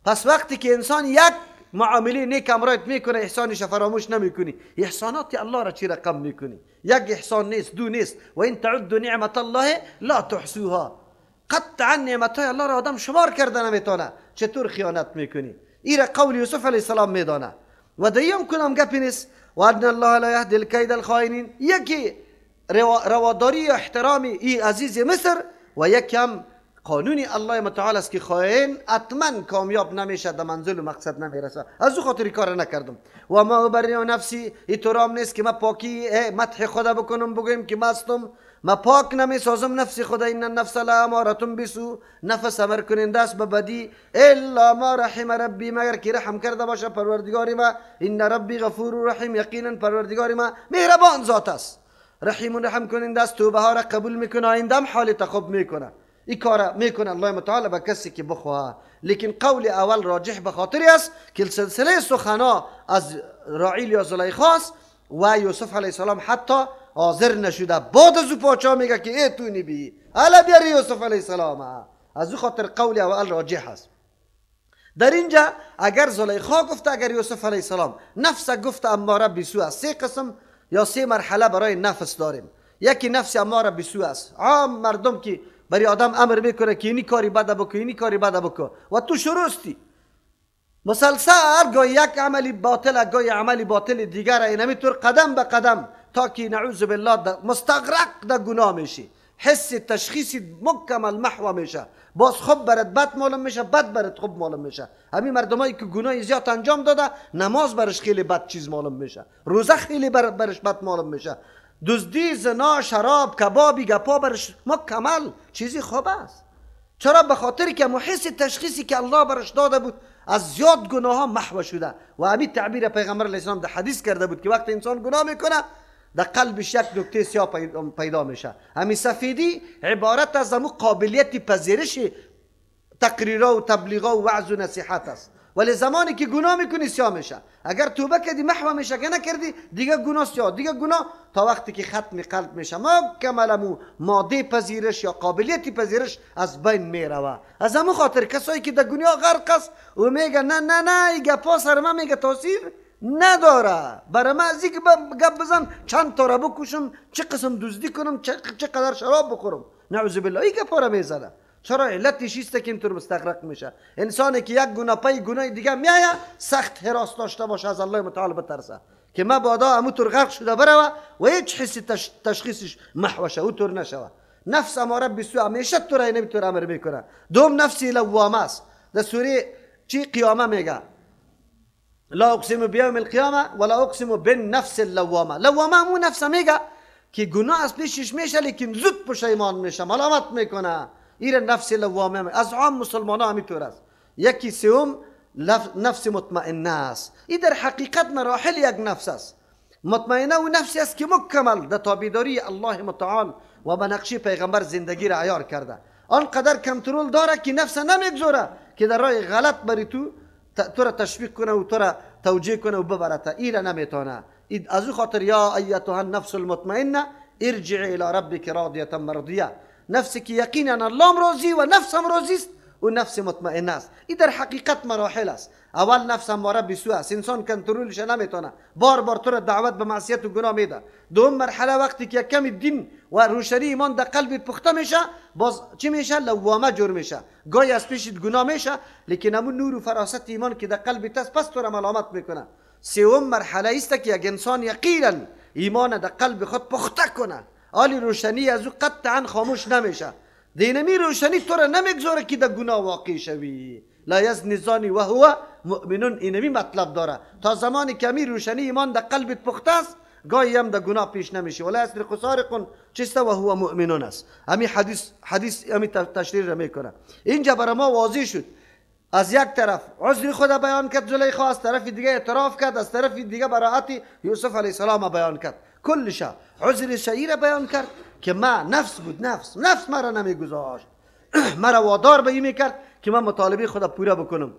پس وقتی که انسان یک معامله نیک امرایت میکنه، احسانش فراموش نمیکنی. احسانات الله را چی رقم میکنی؟ یک احسان نیست، دو نیست. و این تعد نعمت الله لا تحصوها. قطعا نعمت های الله را آدم شمار کرده نمیتونه. چطور خیانت میکنی؟ این را قول یوسف علیه السلام میدانه. و دیم کنم گپی نیست. و ان الله لا یهدی الکید الخائنین. یکی رواداری و احترام ای عزیز مصر و یکی هم قانون الله متعال است که خائن حتما کامیاب نمیشه، در منزل و مقصد نمیرسه. از او خاطر کار نکردم. و ما ابرئ نفسی، ای ترام نیست که ما پاکی مدح خدا بکنم، بگویم که مستم، ما پاک نمیسازم نفس خدا. ان النفس لاماره بسوء، نفس امر کننده است به بدی، الا ما رحم ربی، مگر که رحم کرده باشه پروردگار ما. ان ربی غفور رحیم، یقینا پروردگار ما مهربان ذات است، رحیم رحم کننده است، توبه ها را قبول میکنه، آینده هم حالت خوب میکنه. این کار میکنه الله متعال به کسی که بخواه. لیکن قول اول راجح به خاطری است که سلسله سخنا از راعیل یا زلیخا است و یوسف علیه السلام حتی حاضر نشده. بعد از او پاچا میگه که ای تو نبی الا بیاری یوسف علیه السلام. از او خاطر قول اول راجح است. در اینجا اگر زلیخا گفته، اگر یوسف علیه السلام نفس گفته اماره بسوء است، سه قسم یا سه مرحله برای نفس داریم. یکی نفس اماره بسوء است، عام مردم که برای آدم امر میکنه که اینی کاری بده بکن، اینی کاری بده بکن و تو شروستی مسلسل، گاهی یک عملی باطل، گاهی عملی باطل دیگر، اینمی طور قدم به قدم تا که نعوذ بالله مستغرق در گناه میشی، حس تشخیصی مکمل محو میشه، باز خوب برات بد معلوم میشه، بد برات خوب معلوم میشه. همین مردمایی که گناه زیاد انجام داده، نماز برش خیلی بد چیز معلوم میشه، روزه خیلی برش بد معلوم میشه، دزدی، زنا، شراب، کبابی، گپا برش مکمل چیزی خوب است. چرا؟ به خاطر که حس تشخیصی که الله برش داده بود از زیاد گناه ها محو شده. و همین تعبیر پیغمبر علیه السلام در حدیث کرده بود که وقتی انسان گناه میکنه در قلبش یک نکته سیاه پیدا میشه. همین سفیدی عبارت از همون قابلیت پذیرش تقریرا و تبلیغا و وعظ و نصیحت است. ولی زمانی که گناه میکنی سیاه میشه، اگر توبه کردی محو میشه، اگر نکردی دیگه گناه سیاه، دیگه گناه تا وقتی که ختم قلب میشه، مکمل ماده پذیرش یا قابلیت پذیرش از بین میروه. از همون خاطر کسایی که در گناه غرق است و میگه نه نه نه این گپا سر من میگه تاثیر نداره، برای من از اینکه گپ بزن چند تا را بکشم، چه قسم دزدی کنم، چه قدر شراب بخورم، نعوذ بالله، این گپا را میزنه. چرا؟ علتش است که اینطور مستغرق میشه. انسانی که یک گناه پای گناه دیگه میایه، سخت هراس داشته باشه، از الله متعال بترسه که مبادا همونطور غرق شده بروه و هیچ حس تشخیصش محو شه، اونطور نشوه. نفس اماره بسوء همیشه تو را نمیتونه امر میکنه. دوم نفسی لوامه است. در سوره چی قیامه میگه لا اقسم بیوم القیامه ولا اقسم بالنفس اللوامه. لوامه همون نفس میگه که گناه از پیشش میشه لیکن زود پشیمان میشه، ملامت میکنه. ایره نفس لوامه از عام مسلمان ها همینطور است. یکی سوم نفس مطمئنه است. این در حقیقت مراحل یک نفس است. مطمئنه و نفسی است که مکمل در تابعداری الله متعال و به نقشه پیغمبر زندگی را عیار کرده، آنقدر کنترل داره که نفس نمیگذاره که در راه غلط بری تو را تشویق کنه و تو را توجیه کنه و ببرته. ایره نمیتونه. از او خاطر یا ایتها النفس المطمئنه ارجعی الی ربک راضیه مرضیه. نفسی که یقینا الله راضی و نفس هم راضی است و نفس مطمئنه است. این در حقیقت مراحل است. اول نفس اماره بسوء است، انسان کنترلش نمیتونه، بار بار تو را دعوت به معصیت و گناه میده. دوم مرحله وقتی که کمی دین و روشنی ایمان در قلب پخته میشه، باز چی میشه؟ لوامه جور میشه، گاهی از پیشت گناه میشه لیکن همون نور و فراست ایمان که در قلب است پس تو را ملامت میکنه. سوم مرحله است که یک انسان یقینا ایمان در قلب خود پخته کنه، آلی روشنی از او قطعا خاموش نمیشه. دینمی روشنی تو را نمیگذاره که در گناه واقع شوی. لا یزنی زانی و هو مؤمنون، اینمی مطلب داره. تا زمانی که امی روشنی ایمان در قلبت پخته است گاهی هم در گناه پیش نمیشی. ولا یسرق سارق چیست و هو مؤمنون است. امی حدیث امی تشریح را میکنه. اینجا برای ما واضح شد، از یک طرف عذر خود بیان کرد زلیخا، از طرف دیگه اعتراف کرد، از طرف دیگه براعت یوسف علیه السلام بیان کرد. کلش عذر شعیر بیان کرد که ما نفس بود، نفس مرا نمیگذاشت، مرا وادار به این میکرد که من مطالبه خود پورا بکنم.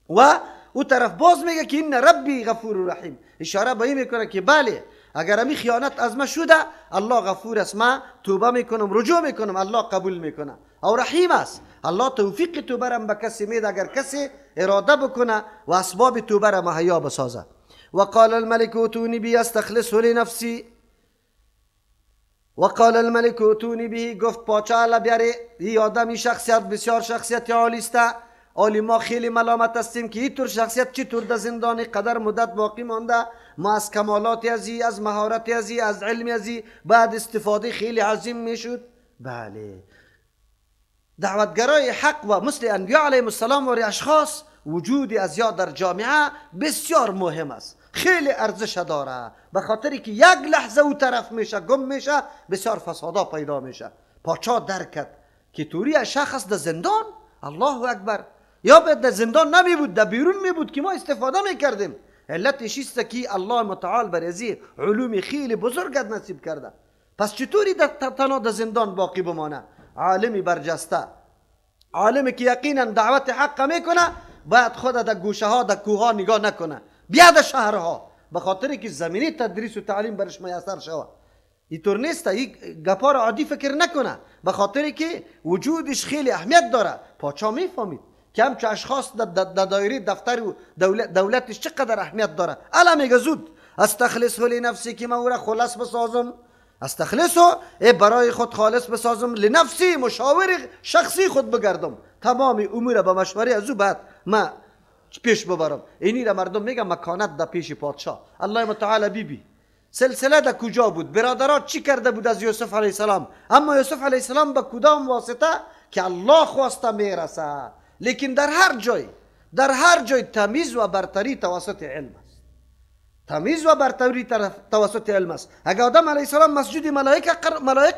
و او طرف باز میگه که این ربی غفور رحیم، اشاره به این میکنه که بله اگر امی خیانت از ما شده الله غفور است، ما توبه میکنم، رجوع میکنم، الله قبول میکنه او رحیم است. الله توفیق توبه را به کسی میده اگر کسی اراده بکنه و اسباب توبه را مهیا بسازه. وقال الملك ائتوني به استخلصه لنفسي. وقال الملك ائتوني به، گفت پاچا الله بیاره این آدم، این شخصیت بسیار شخصیت عالی است، عالی ما خیلی ملامت هستیم که اینطور شخصیت چطور در زندان قدر مدت باقی مانده. ما از کمالات ازی، از مهارت ازی، از علم ازی بعد استفاده خیلی عظیم میشد. بله، دعوتگرای حق و مثل انبیاء علیهم السلام و اشخاص وجود از یا در جامعه بسیار مهم است، خیلی ارزش داره، به خاطری که یک لحظه او طرف میشه گم میشه، بسیار فسادا پیدا میشه. پاچا درک کرد که توری شخص در زندان، الله اکبر، یا به در زندان نمی بود، در بیرون می بود که ما استفاده میکردیم. علتش است که الله متعال بر ازی علوم خیلی بزرگ نصیب کرده، پس چطوری در تنها در زندان باقی بمانه؟ عالمی برجسته، عالمی که یقینا دعوت حق میکنه، باید خود در گوشه ها در کوه ها نگاه نکنه، بیاد شهرها، به خاطر که زمینه تدریس و تعلیم برش میسر شوه. اینطور نیست، این گپا را عادی فکر نکنه، به خاطر که وجودش خیلی اهمیت داره. پاچا میفهمید که همچه اشخاص در دایره دفتر و دولتش چقدر اهمیت داره. الا میگه زود استخلصه لنفسی، که من او را خلص بسازم، استخلصه برای خود خالص بسازم، لنفسی مشاور شخصی خود بگردم، تمام امور به مشوره از او بعد ما پیش ببرم. اینی را مردم میگن مکانت در پیش پادشاه. الله متعال بی بی سلسله در کجا بود؟ برادرات چی کرده بود از یوسف علیه السلام؟ اما یوسف علیه السلام به کدام واسطه که الله خواسته میرسه. لیکن در هر جای، در هر جای تمیز و برتری توسط علم است، تمیز و برتری توسط علم است. اگر آدم علیه السلام مسجد ملائکه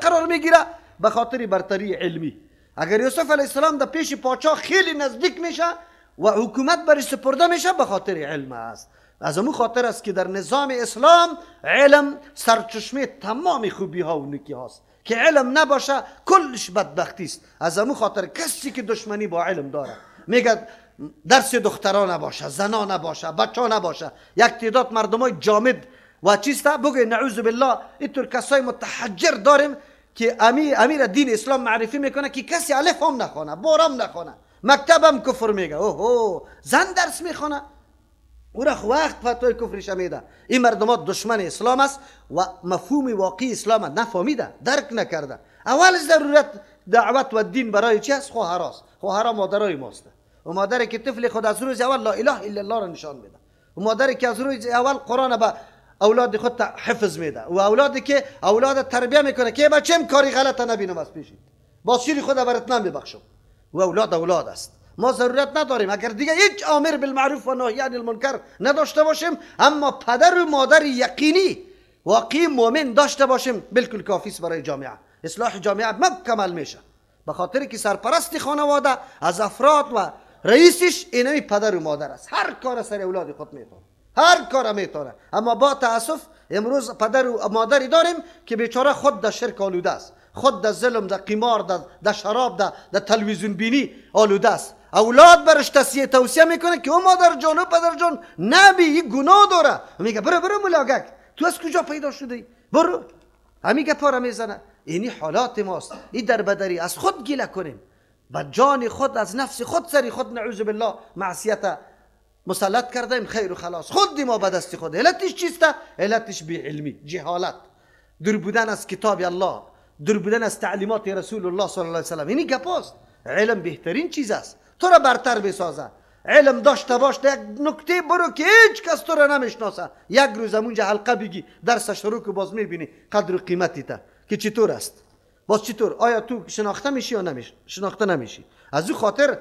قرار میگیره به خاطر برتری علمی. اگر یوسف علیه السلام در پیش پادشاه خیلی نزدیک میشه و حکومت برش سپرده میشه به خاطر علم است. از امو خاطر است که در نظام اسلام علم سرچشمه تمام خوبی ها و نیکی هاست، که علم نباشه کلش بدبختی است. از امو خاطر کسی که دشمنی با علم داره میگه درس دختران نباشه، زنا نباشه، بچه ها نباشه، یک تعداد مردمای جامد و چیسته بگه نعوذ بالله، اینطور کسای متحجر داریم که امیر دین اسلام معرفی میکنه که کسی الف هم نخوانه، بارم نخوانه، مکتبم کفر میگه، اوه زن درس میخوانه، او را وقت فتوای کفرش میده. این مردمات دشمن اسلام است و مفهوم واقعی اسلام نفهمیده، درک نکرده. اول ضرورت دعوت و دین برای چی است؟ خواهراست، خواهرا مادرای ماست. و مادری که طفل خود از روز اول لا اله الا الله را نشان میده، و مادری که از روز اول قرآن به اولاد خود حفظ میده، و اولادی که اولاد تربیه میکنه که بچم کاری غلط نبینم از پیشید، با شیر خود برات نمیبخشم. و اولاد اولاد است. ما ضرورت نداریم اگر دیگه هیچ آمر بالمعروف و نهی عن المنکر نداشته باشیم، اما پدر و مادر یقینی واقعی مؤمن داشته باشیم بالکل کافی است برای جامعه. اصلاح جامعه مکمل میشه به خاطر که سرپرست خانواده از افراد و رئیسش اینمی پدر و مادر است. هر کار سر اولاد خود میتونه، هر کار میتونه. اما با تاسف امروز پدر و مادری داریم که بیچاره خود در شرک آلوده است، خود در ظلم، در قمار، در شراب، در تلویزیون بینی آلوده است. اولاد برش توصیه میکنه که او مادر جان و پدر جان نبی این گناه داره، میگه برو برو ملاگک، تو از کجا پیدا شدی؟ برو. همین گپا را میزنه. اینی حالات ماست. این در بدری از خود گله کنیم، با جان خود، از نفس خود، سری خود نعوذ بالله معصیت مسلط کردیم، خیر و خلاص خود ما به دست خود. علتش چیست؟ علتش بی علمی، جهالت، دور بودن از کتاب الله، دور بودن از تعلیمات رسول الله صلی الله علیه و سلم. اینی گپاست. علم بهترین چیز است، تو را برتر بسازه. علم داشته باش، یک نکته برو که هیچ کس تو را نمیشناسه. یک روز اونجا حلقه بگی درس شروع که باز میبینی قدر و قیمتی تا که چطور است. باز چطور آیا تو شناخته میشی یا نمیشی؟ شناخته نمیشی. از او خاطر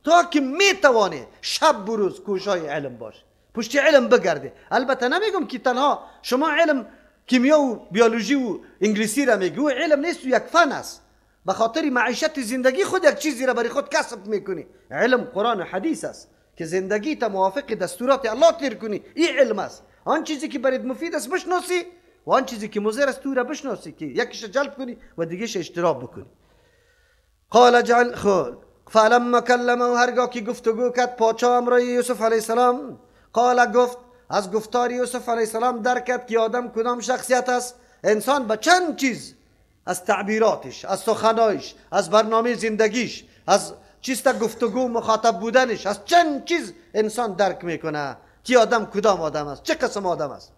تا که میتوانی شب و روز کوشای علم باش، پشت علم بگردی. البته نمیگم که تنها شما علم کیمیا و بیولوژی و انگلیسی را میگی، علم نیست و یک فن است. به خاطر معیشت زندگی خود یک چیزی را برای خود کسب میکنی. علم قرآن و حدیث است که زندگی تا موافق دستورات الله تیر کنی، این علم است. آن چیزی که برات مفید است بشناسی و آن چیزی که مضر است تو را بشناسی که یکیش جلب کنی و دیگهش اجتناب بکنی. قال جعل خود فلما کلمه، هرگاه که گفتگو کرد پادشاه امرای یوسف علیه السلام، قال گفت از گفتار یوسف علیه السلام درک کرد که آدم کدام شخصیت است. انسان به چند چیز، از تعبیراتش، از سخنایش، از برنامه زندگیش، از چیست گفتگو مخاطب بودنش، از چند چیز انسان درک میکنه که آدم کدام آدم است، چه قسم آدم است.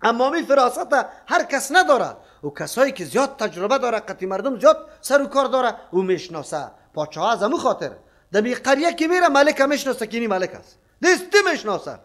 اما می فراست هر کس نداره. او کسایی که زیاد تجربه داره، قطی مردم زیاد سر و کار داره، او میشناسه. پاچه از امو خاطر دمی قریه که میره ملک میشناسه که اینی ملک است، دستی میشناسه،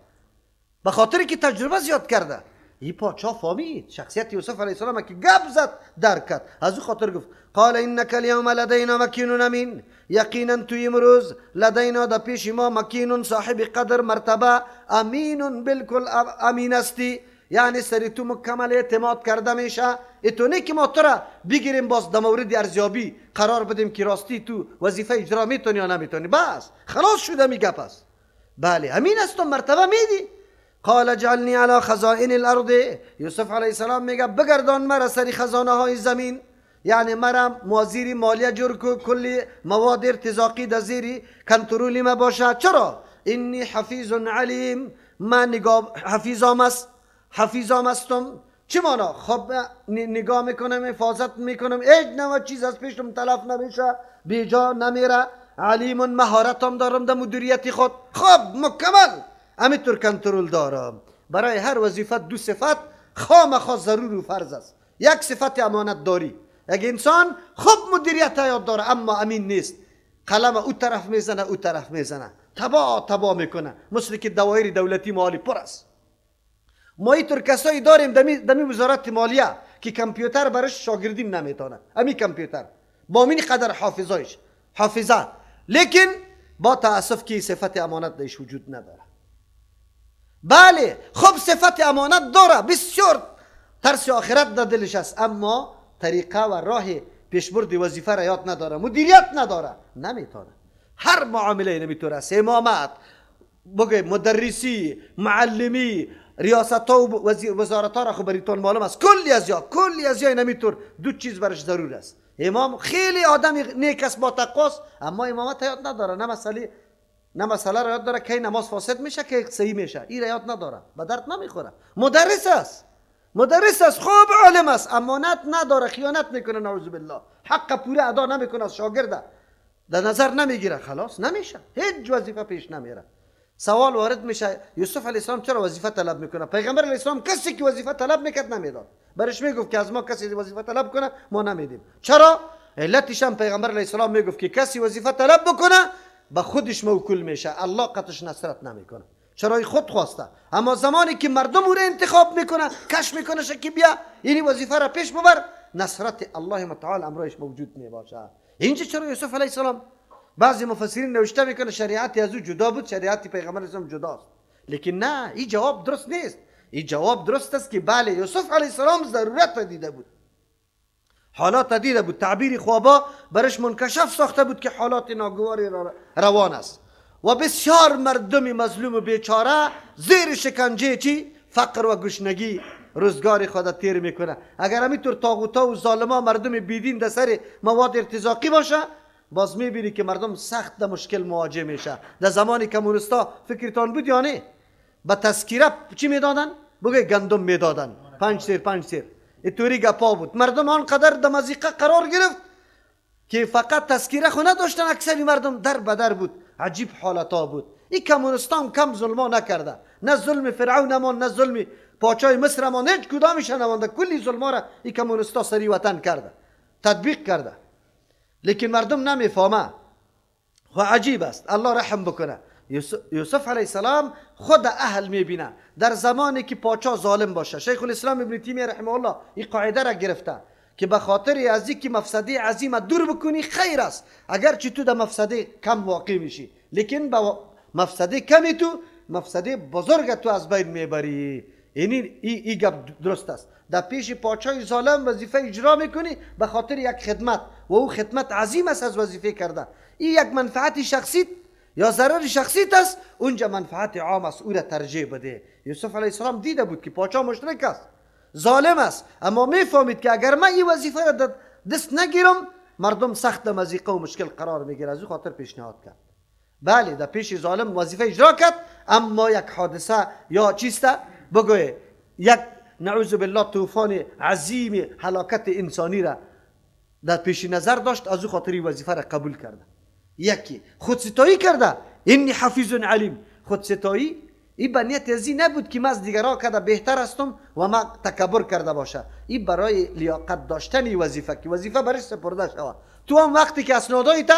به خاطر که تجربه زیاد کرده. این پاچا فهمید شخصیت یوسف علیه السلام که گپ زد درک کرد. از او خاطر گفت قال انک الیوم لدینا مکین امین، یقینا تو امروز لدینا در پیش ما مکین، صاحب قدر مرتبه، امین بالکل امین استی، یعنی سری تو مکمل اعتماد کرده میشه. اتو نه که ما تو را بگیریم باز در مورد ارزیابی قرار بدیم که راستی تو وظیفه اجرا میتونی یا نمیتونی، بس خلاص شده می گپ است. بله امین است، تو مرتبه میدی. قال اجعلنی علی خزائن الارض، یوسف علیه السلام میگه بگردان مرا سری خزانه های زمین، یعنی مرا وزیر مالیه جور کو، کلی مواد ارتزاقی در زیر کنترلی ما باشه. چرا؟ انی حفیظ علیم، من نگاه حفیظام است، حفیظام هستم. چه مانا؟ خب نگاه میکنم، حفاظت میکنم، هیچ نوع چیز از پیشم تلف نمیشه، بیجا نمیره. علیم مهارتم دارم در مدیریت خود، خب مکمل همینطور کنترل دارم. برای هر وظیفه دو صفت خامخا ضرور و فرض است. یک صفت امانت داری، یک انسان خوب مدیریت یاد داره اما امین نیست، قلم او طرف میزنه او طرف میزنه، تبا تبا میکنه، مثل که دوایر دولتی مالی پر است. ما اینطور کسایی داریم دمی وزارت مالیه که کامپیوتر برش شاگردیم نمیتونه، امی کامپیوتر با این قدر حافظایش حافظه، لیکن با تاسف که صفت امانت درش وجود نداره. بله خب صفت امانت داره، بسیار ترس آخرت در دلش است، اما طریقه و راه پیشبرد وظیفه را یاد نداره، مدیریت نداره، نمیتونه. هر معامله نمیتونه است، امامت بگه، مدرسی، معلمی، ریاست ها و وزارت ها را خب بریتون معلوم است، کلی از یا نمیتور. دو چیز برش ضرور است. امام خیلی آدم نیک است، با تقواست، اما امامت یاد نداره، نه مسئله را یاد داره که نماز فاسد میشه که صحیح میشه، این را یاد نداره، به درد نمیخوره. مدرس است، خوب عالم است، امانت نداره، خیانت میکنه، نعوذ بالله، حق پوره ادا نمیکنه، از شاگرده در نظر نمیگیره، خلاص نمیشه، هیچ وظیفه پیش نمیره. سوال وارد میشه یوسف علیه السلام چرا وظیفه طلب میکنه؟ پیغمبر علیه السلام کسی که وظیفه طلب میکرد نمیداد، برش میگفت که از ما کسی وظیفه طلب کنه ما نمیدیم. چرا؟ علتش هم پیغمبر علیه السلام میگفت که کسی وظیفه طلب بکنه به خودش موکل میشه، الله قطش نصرت نمیکنه. چرا؟ خود خواسته. اما زمانی که مردم او را انتخاب میکنه، کش میکنه که بیا این وظیفه را پیش ببر، نصرت الله متعال امرش موجود میباشه. اینجا چرا یوسف علیه السلام؟ بعضی مفسرین نوشته میکنه شریعت از او جدا بود، شریعت پیغمبر اسلام جداست، لیکن نه، این جواب درست نیست. این جواب درست است که بله یوسف علیه السلام ضرورت دیده بود، حالات دیده بود، تعبیر خوابا برش منکشف ساخته بود که حالات ناگواری روان است و بسیار مردم مظلوم و بیچاره زیر شکنجه چی؟ فقر و گشنگی روزگار خود تیر میکنه. اگر همینطور طاغوتا و ظالما مردم بیدین در سر مواد ارتزاقی باشه، باز میبینی که مردم سخت در مشکل مواجه میشه. در زمان کمونستا فکرتان بود یا نه؟ به تذکیره چی میدادن؟ بگه گندم میدادن، 5 سیر 5 سیر، اینطوری گپا بود. مردم آنقدر در مضیقه قرار گرفت که فقط تذکیره خو نداشتن، اکثری مردم در بدر بود. عجیب حالتا بود. این کمونستان کم ظلما نکرده، نه ظلم فرعون امان، نه ظلم پاچای مصر امان، هیچ کدامش نمانده. کلی ظلما را این کمونستا سری وطن کرده، تطبیق کرده، لیکن مردم نمیفهمه. خو عجیب است. الله رحم بکنه. یوسف علیه السلام خود اهل میبینه در زمانی که پاچا ظالم باشه. شیخ الاسلام ابن تیمیه رحمه الله این قاعده را گرفته که به خاطر از اینکه مفسده عظیم دور بکنی خیر است، اگرچه تو در مفسده کم واقع میشی، لیکن با مفسده کمی تو مفسده بزرگ تو از بین میبری. یعنی ای گپ درست است. در پیش پاچای ظالم وظیفه اجرا میکنی به خاطر یک خدمت و او خدمت عظیم است از وظیفه کرده. این یک منفعت شخصی یا ضرر شخصیت است، اونجا منفعت عام است، او را ترجیح بده. یوسف علیه السلام دیده بود که پاچا مشرک است، ظالم است، اما میفهمید که اگر من این وظیفه را دست نگیرم مردم سخت مضیقه و مشکل قرار میگیره. از او خاطر پیشنهاد کرد. بله در پیش ظالم وظیفه اجرا کرد، اما یک حادثه یا چیسته بگوی یک نعوذ بالله طوفان عظیم هلاکت انسانی را در پیش نظر داشت، از او خاطری وظیفه را قبول کرده. یکی خودستایی کرده، انی حفیظ علیم. خودستایی این به نیت ازی نبود که من از دیگرها کرده بهتر هستم و ما تکبر کرده باشه، این برای لیاقت داشتن وظیفه که وظیفه برش سپرده شود. تو هم وقتی که اسنادای تا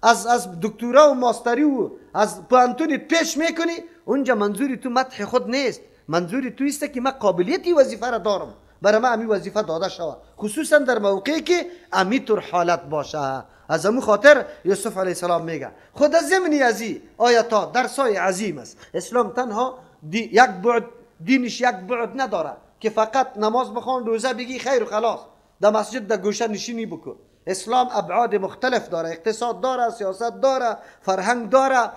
از دکترا و ماستری و از پوهنتون پیش میکنی، اونجا منظوری تو مدح خود نیست، منظوری تو است که من قابلیتی وظیفه را دارم، برای من امی وظیفه داده شود، خصوصا در موقعی که امی طور حالت باشه. از امو خاطر یوسف علیه السلام میگه خود از ضمنی ازی آیات درسای عظیم است. اسلام تنها یک بعد دینش یک بعد نداره که فقط نماز بخوان روزه بگی خیر و خلاص در مسجد در گوشه نشینی بکن. اسلام ابعاد مختلف داره، اقتصاد داره، سیاست داره، فرهنگ داره،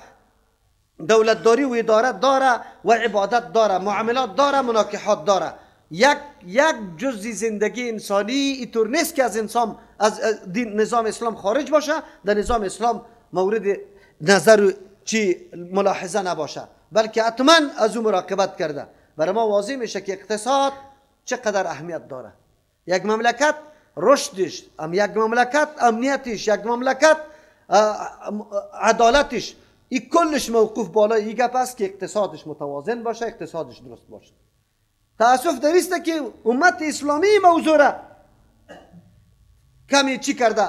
دولتداری و اداره داره و عبادت داره، معاملات داره، مناکحات داره. یک جزء زندگی انسانی اینطور نیست که از انسان از دین نظام اسلام خارج باشه، در نظام اسلام مورد نظر چی ملاحظه نباشه، بلکه حتما از او مراقبت کرده. برای ما واضح میشه که اقتصاد چقدر اهمیت داره. یک مملکت رشدش، یک مملکت امنیتش، یک مملکت عدالتش، این کلش موقوف بالای این گپ است که اقتصادش متوازن باشه، اقتصادش درست باشه. تاسف در است که امت اسلامی موضوع را کمی چی کرده،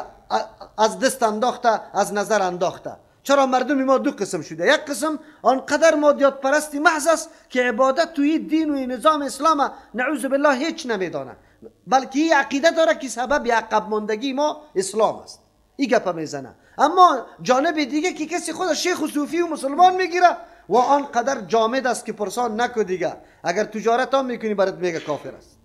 از دست انداخته، از نظر انداخته. چرا مردم ما دو قسم شده؟ یک قسم آنقدر مادیات پرستی محض است که عبادت توی دین و نظام اسلام نعوذ بالله هیچ نمیدانه، بلکه این عقیده داره که سبب عقب ماندگی ما اسلام است، این گپ میزنه. اما جانب دیگه که کسی خود شیخ و صوفی و مسلمان میگیره و آنقدر جامد است که پرسان نکو دیگه، اگر تجارت هم میکنی برات میگه کافر است.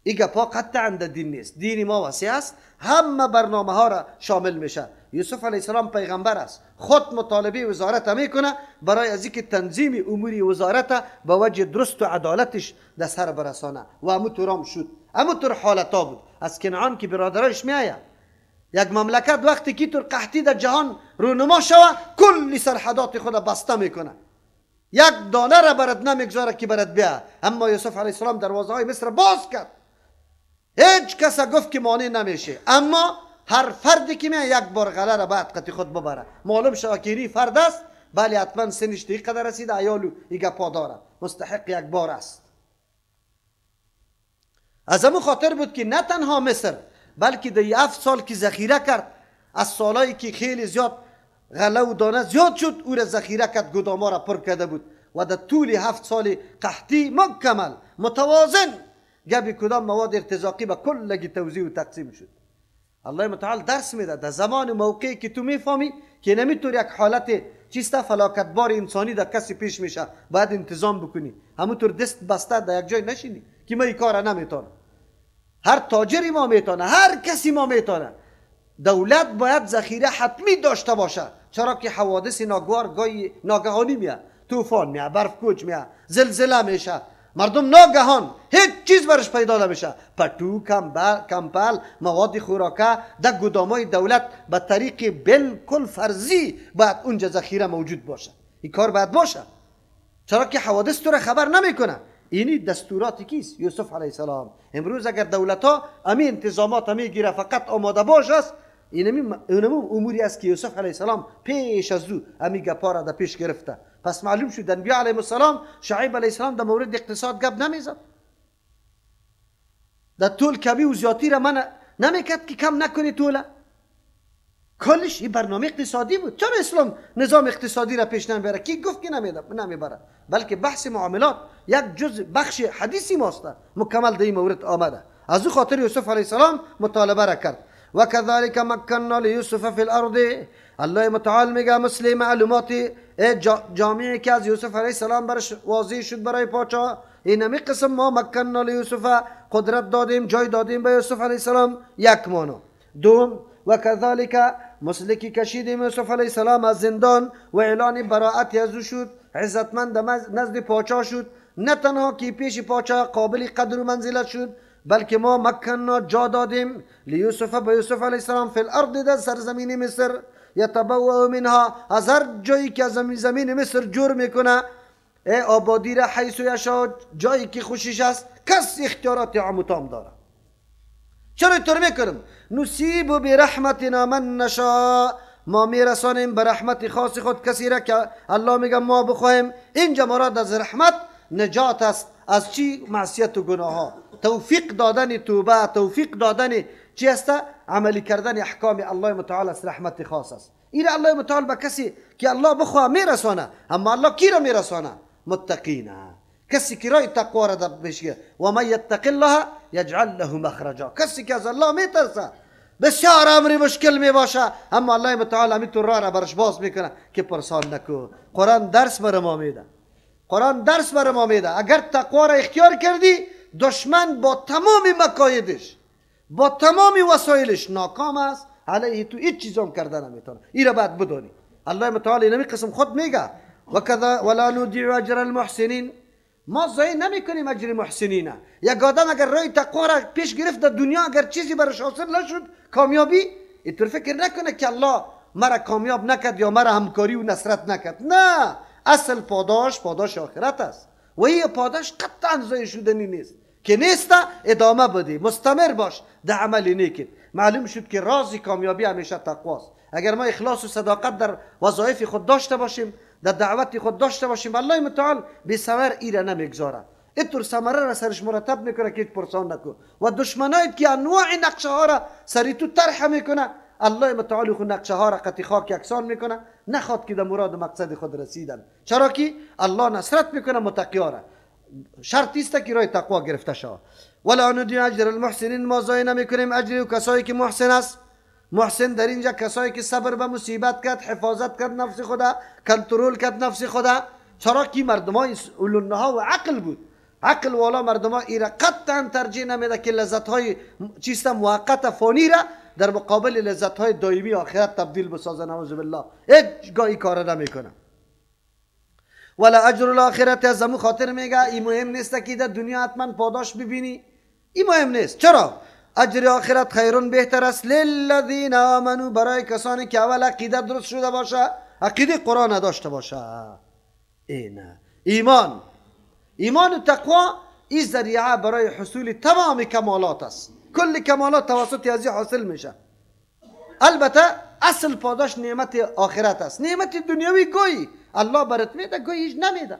این گپا قطعا در دین نیست. دین ما وسیع است، همه برنامه ها را شامل میشه. یوسف علیه السلام پیغمبر است، خود مطالبه وزارت میکنه برای از اینکه تنظیم امور وزارت به وجه درست و عدالتش در سر برسانه و امو طورام شد، امو طور حالتا بود. از کنعان که برادرش میآید، یک مملکت وقتی که طور قحطی در جهان رونما شوه کلی سرحدات خود بسته میکنه، یک دانه را برات نمیگذاره که برات بیا. اما یوسف علیه السلام دروازه های مصر باز کرد، هیچ کس گفت که مانع نمیشه، اما هر فردی که میاد یک بار غله را باید قطی خود ببره. معلوم شود که این فرد است، بله حتما سنش دیگه قدر رسیده، عیالو این گپا داره، مستحق یک بار است. از همون خاطر بود که نه تنها مصر بلکه در 7 سال که ذخیره کرد، از سالایی که خیلی زیاد غله و دانه زیاد شد او را ذخیره کرد، گداما را پر کرده بود و در طول 7 سال قحطی مکمل متوازن گبی کدام مواد ارتزاقی به کلگی توزیع و تقسیم شد. الله متعال درس میده در زمان موقعی که تو میفهمی که نمیتونی یک حالت چیست فلاکتبار انسانی در کسی پیش میشه، باید انتظام بکنی، همونطور دست بسته در یک جای نشینی که من این کار نمیتونم. هر تاجری ما میتونه، هر کسی ما میتونه. دولت باید ذخیره حتمی داشته باشه، چرا که حوادث ناگوار گاهی ناگهانی میاد، طوفان میاد، برف کوچ میاد، زلزله میشه، مردم ناگهان هیچ چیز برش پیدا نمیشه. پتو، کمپل، مواد خوراکه در گدامای دولت به طریق بالکل فرضی باید اونجا ذخیره موجود باشه. این کار باید باشه، چرا که حوادث تو را خبر نمیکنه. اینی دستورات کیست؟ یوسف علیه السلام. امروز اگر دولت ها امی انتظامات میگیره فقط آماده باش است، اینمی اموری است که یوسف علیه السلام پیش از او امی گپا را در پیش گرفته. پس معلوم شد انبیا علیهم السلام، شعیب علیه السلام در مورد اقتصاد گپ نمیزد، در طول کمی و زیادی را من نمیکرد که کم نکنی طوله، کلش این برنامه اقتصادی بود. چرا اسلام نظام اقتصادی را پیش نمیبره؟ کی گفت که نمیبره؟ بلکه بحث معاملات یک جزء بخش حدیثی ماست، مکمل در این مورد آمده. از او خاطر یوسف علیه السلام مطالبه را کرد. و كذلك مكنا ليوسف في الارض. الله متعال میگه مثل معلومات جامعی که از یوسف علیه السلام برش واضح شد برای پاچا، اینمی قسم ما مکنا لیوسف قدرت دادیم، جای دادیم به یوسف علیه السلام. یک مانا. دوم و كذلك مثل که کشیدیم یوسف علیه السلام از زندان و اعلان براءت از او شد، عزتمند نزد پاچا شد. نه تنها که پیش پاچا قابل قدر و منزلت شد، بلکه ما مکنا جا دادیم لیوسف به یوسف علیه السلام فی الارض در سرزمین مصر، یتبوأ منها، از هر جایی که از زمین مصر جور میکنه آبادی را، حیث یشاء، جایی که خوشش است، کس اختیارات عام و تام داره. چرا اینطور میکنم؟ نصیب برحمتنا من نشاء، ما میرسانیم به رحمت خاص خود کسی را که الله میگه ما بخواهیم. اینجا مراد از رحمت نجات است از چی؟ معصیت و گناه ها، توفیق دادن توبه، توفیق دادن چی است؟ عملی کردن احکام الله متعال است، رحمت خاص است. این الله متعال به کسی که الله بخواه میرسانه. اما الله کی را میرسانه؟ متقینه، کسی که رای تقوا را بشه. و من یتق الله یجعل له مخرجا، کسی که از الله میترسه بسیار امری مشکل می باشه، اما الله متعال همینطور راه را برش باز میکنه که پرسان نکو. قرآن درس بر ما میده، قرآن درس بر ما میده. اگر تقوا را اختیار کردی، دشمن با تمام مکایدش، با تمام وسایلش ناکام است، علیه تو هیچ چیزم کرده نمیتونه. این را باید بدانی. الله متعال اینمی قسم خود میگه وکذا ولا نضیع اجر المحسنین، ما ضایع نمیکنیم اجر محسنین. یک آدم اگر راه تقوا را پیش گرفت در دنیا، اگر چیزی برش حاصل نشد کامیابی، اینطور فکر نکنه که الله مرا کامیاب نکرد یا مرا همکاری و نصرت نکرد. نه، اصل پاداش پاداش آخرت است و این پاداش قطعا ضایع شدنی نیست که نیست. ادامه بدی، مستمر باش در عمل نیک. معلوم شد که راز کامیابی همیشه تقواست. اگر ما اخلاص و صداقت در وظایف خود داشته باشیم، در دعوت خود داشته باشیم، الله متعال به ثمر ایره نمیگذاره، اینطور ثمره را سرش مرتب میکنه که هیچ پرسان نکن. و دشمنایت که انواع نقشه ها را سری تو طرح میکنه، الله متعال خود نقشه ها را قطی خاک یکسان میکنه، نخواد که در مراد و مقصد خود رسیدن. چرا که الله نصرت میکنه متقی ها را. شرط است که راه تقوا گرفته شود. ولا نضیع اجر المحسنین، ما ضایع نمیکنیم اجر کسایی که محسن است. محسن در اینجا کسایی که صبر به مصیبت کرد، حفاظت کرد نفس خدا، کنترل کرد نفس خدا. چرا که مردمای اولونها و عقل بود، عقل والا مردما ایرا قطعا ترجیح نمیده که لذت های چیست موقت فانی را در مقابل لذت های دائمی آخرت تبدیل بسازه. نعوذ بالله، هیچ گاهی کار نمیکنه. ولا اجر الاخرت، از همون خاطر میگه این مهم نیست که در دنیا حتما پاداش ببینی، این مهم نیست. چرا؟ اجر آخرت خیرون بهتر است للذین آمنو، برای کسانی که اول عقیده درست شده باشه، عقیده قرآن داشته باشه. اینه ایمان، ایمان و تقوا این ذریعه برای حصول تمام کمالات است. کل کمالات توسط از این حاصل میشه. البته اصل پاداش نعمت آخرت است. نعمت دنیوی گویی الله برات میده، گویی هیچ نمیده.